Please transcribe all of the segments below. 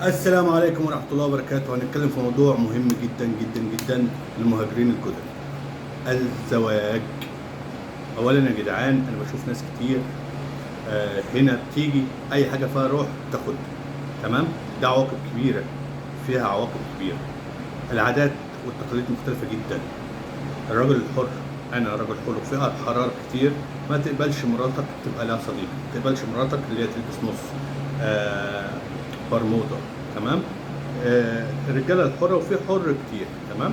السلام عليكم ورحمة الله وبركاته. هنتكلم في موضوع مهم جدا جدا جدا للمهاجرين الجدد، الزواج. اولا يا جدعان، انا بشوف ناس كتير هنا بتيجي اي حاجة فيها روح تاخد، تمام؟ ده عواقب كبيرة، فيها عواقب كبيرة. العادات والتقاليد مختلفة جدا. الراجل الحر، انا راجل حر وفيها حرارة كتير، ما تقبلش مراتك تبقى لها صديق، ما تقبلش مراتك اللي هي تلبس نص برمودا، تمام؟ الرجالة الحرة، وفي حر كتير، تمام؟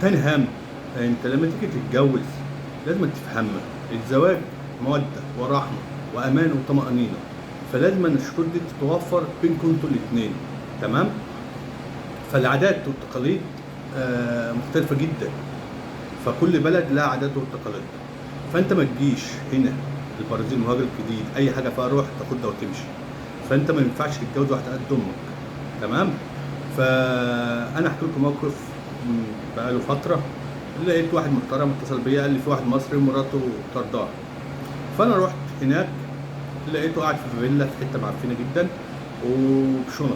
تاني هام، انت لما تيجي تتجوز لازم تفهمها، الزواج مودة ورحمة وأمان وطمأنينة، فلازم الشروط دي تتوفر بينكم انتوا الاتنين، تمام؟ فالعادات والتقاليد مختلفة جدا، فكل بلد لها عاداته وتقاليدها. فانت ما تجيش هنا البرازيل مهاجر جديد اي حاجة فيها روح تاخدها وتمشي، فانت ما ينفعش تتجوز واحدة قد امك، تمام؟ فانا احكي لكم موقف بقاله فترة. لقيت واحد محترم اتصل بيا، قال لي في واحد مصري مراته طرداه. فانا رحت هناك لقيته قاعد في فيلا في حتة معفنه جدا وبشنطه،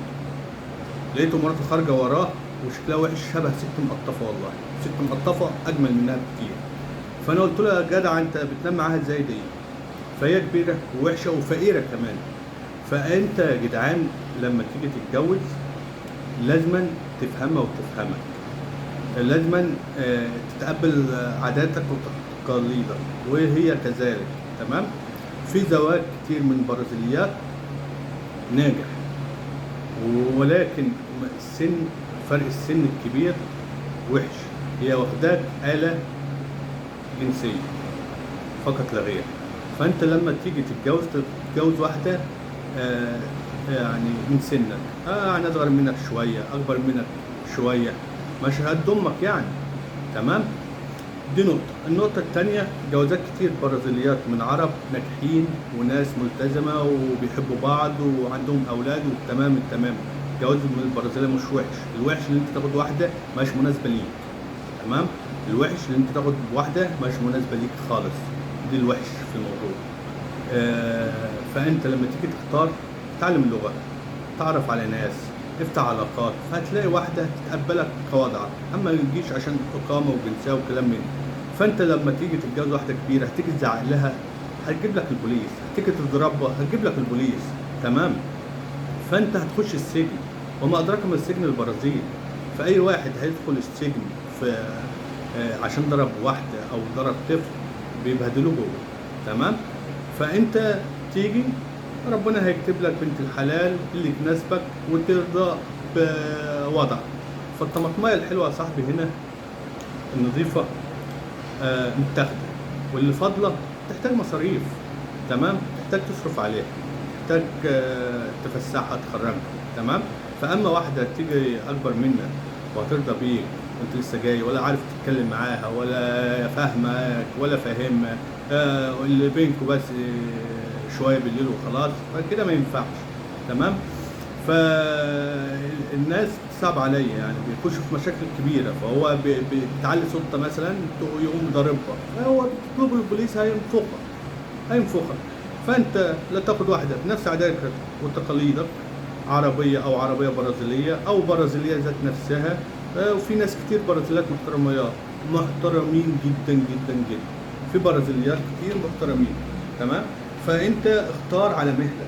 لقيته مراته خارجه وراه وشكلها وحش، شبه ست مقطفه، والله ست مقطفه اجمل منها بكتير. فانا قلت له يا جدع انت بتنام معاها ازاي دي؟ فهي كبيرة ووحشه وفقيره كمان. فانت يا جدعان لما تيجي تتجوز لازما تفهمها وتفهمك، لازما تتقبل عاداتك وتقاليدك وهي كذلك، تمام؟ في زواج كتير من برازيليات ناجح، ولكن السن، فرق السن الكبير وحش، هي واخداك آلة جنسية فقط لا غير. فأنت لما تيجي تتجوز، تتجوز واحدة يعني من سنك، يعني أصغر منك شوية، أكبر منك شوية، مش قد أمك يعني، تمام؟ دي نقطة. النقطة التانية، جوازات كتير برازيليات من عرب ناجحين وناس ملتزمة وبيحبوا بعض وعندهم أولاد وتمام التمام. جواز من البرازيلية مش وحش، الوحش اللي انت تاخد واحدة مش مناسبة ليك، تمام؟ الوحش اللي انت تاخد واحدة مش مناسبة ليك خالص، دي الوحش في الموضوع. فانت لما تيجي تختار، تعلم اللغة، تعرف على ناس، افتح علاقات، فهتلاقي واحدة تتقبلك كوضعك، اما ما تجيش عشان اقامة وجنسية وكلام من ده. فانت لما تيجي تتجوز واحدة كبيرة هتيجي تزعق لها هتجيب لك البوليس، هتيجي تضربها هتجيب لك البوليس، تمام؟ فانت هتخش السجن، وما ادراك ما السجن البرازيل. فاي واحد هيدخل السجن عشان ضرب واحدة او ضرب طفل بيبهدلوه جوه، تمام؟ فانت تيجي ربنا هيكتب لك بنت الحلال اللي تناسبك وترضى بوضعك. فالطماطمية الحلوة يا صاحبي هنا النظيفة متاخدة، واللي فاضلة تحتاج مصاريف، تمام؟ تحتاج تصرف عليها، تحتاج تفسحها، تخرجها، تمام؟ فأما واحدة تيجي أكبر منك وهترضى بيك وانت لسه جاي، ولا عارف تتكلم معاها ولا فاهمك ولا فاهمها، اللي بينكوا بس شوية بالليل وخلاص، فكده ما ينفعش، تمام؟ فالناس صعب عليا يعني، بيخشوا في مشاكل كبيرة، فهو بتعلي سلطة مثلا يقوم ضاربها، فهو بتطلب البوليس هينفخك. فانت لا تاخد واحدة بنفس عاداتك وتقاليدك، عربية او عربية برازيليه او برازيليه ذات نفسها. وفي ناس كتير برازيليات محترميات، محترمين جدا جدا جدا، في برازيليات كتير محترمين، تمام؟ فانت اختار على مهلك.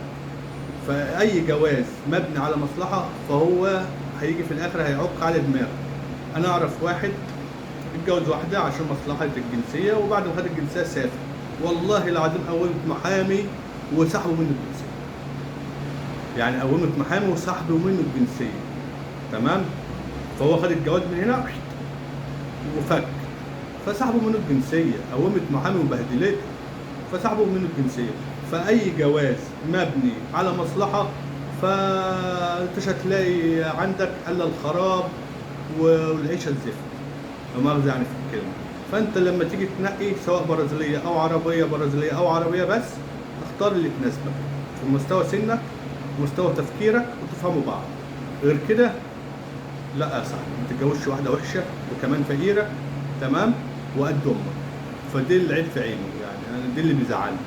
فاي جواز مبني على مصلحة فهو هيجي في الاخر هيعق على دماغك. انا اعرف واحد اتجوز واحدة عشان مصلحة الجنسية، وبعد ما خد الجنسية سافر، والله العظيم قومت محامي وسحبوا منه الجنسية، يعني قومت محامي وسحبوا منه الجنسية، تمام؟ فهو خد الجواز من هنا وفك، فسحبوا منه الجنسية، قومت محامي وبهدلته فسحبوا منه الجنسية. فأي جواز مبني على مصلحة فانت مش هتلاقي عندك إلا الخراب والعيشة الزفت، لا مؤاخذة يعني في الكلمة. فأنت لما تيجي تنقي سواء برازيلية أو عربية برازيلية أو عربية بس، اختار اللي تناسبك في مستوى سنك ومستوى تفكيرك وتفهموا بعض. غير كده لا يا صاحبي، ما تتجوزش واحدة وحشة وكمان فقيرة، تمام؟ وقد أمك. فدي العيب في عينه يعني، أنا دي اللي بيزعلني،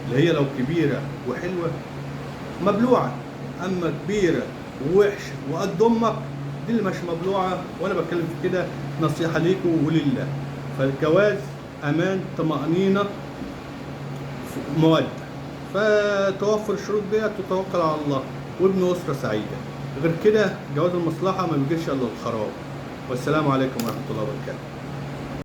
اللي هي لو كبيرة وحلوة مبلوعة، أما كبيرة ووحشه وقد امك، دي اللي مش مبلوعه. وانا بتكلم في كده نصيحة ليكم ولله. فالجواز امان، طمانينة، موده، فتوفر الشروط ديت وتوكل على الله وابن اسره سعيدة. غير كده جواز المصلحة ما بيجيش الا الخراب. والسلام عليكم ورحمة الله وبركاته.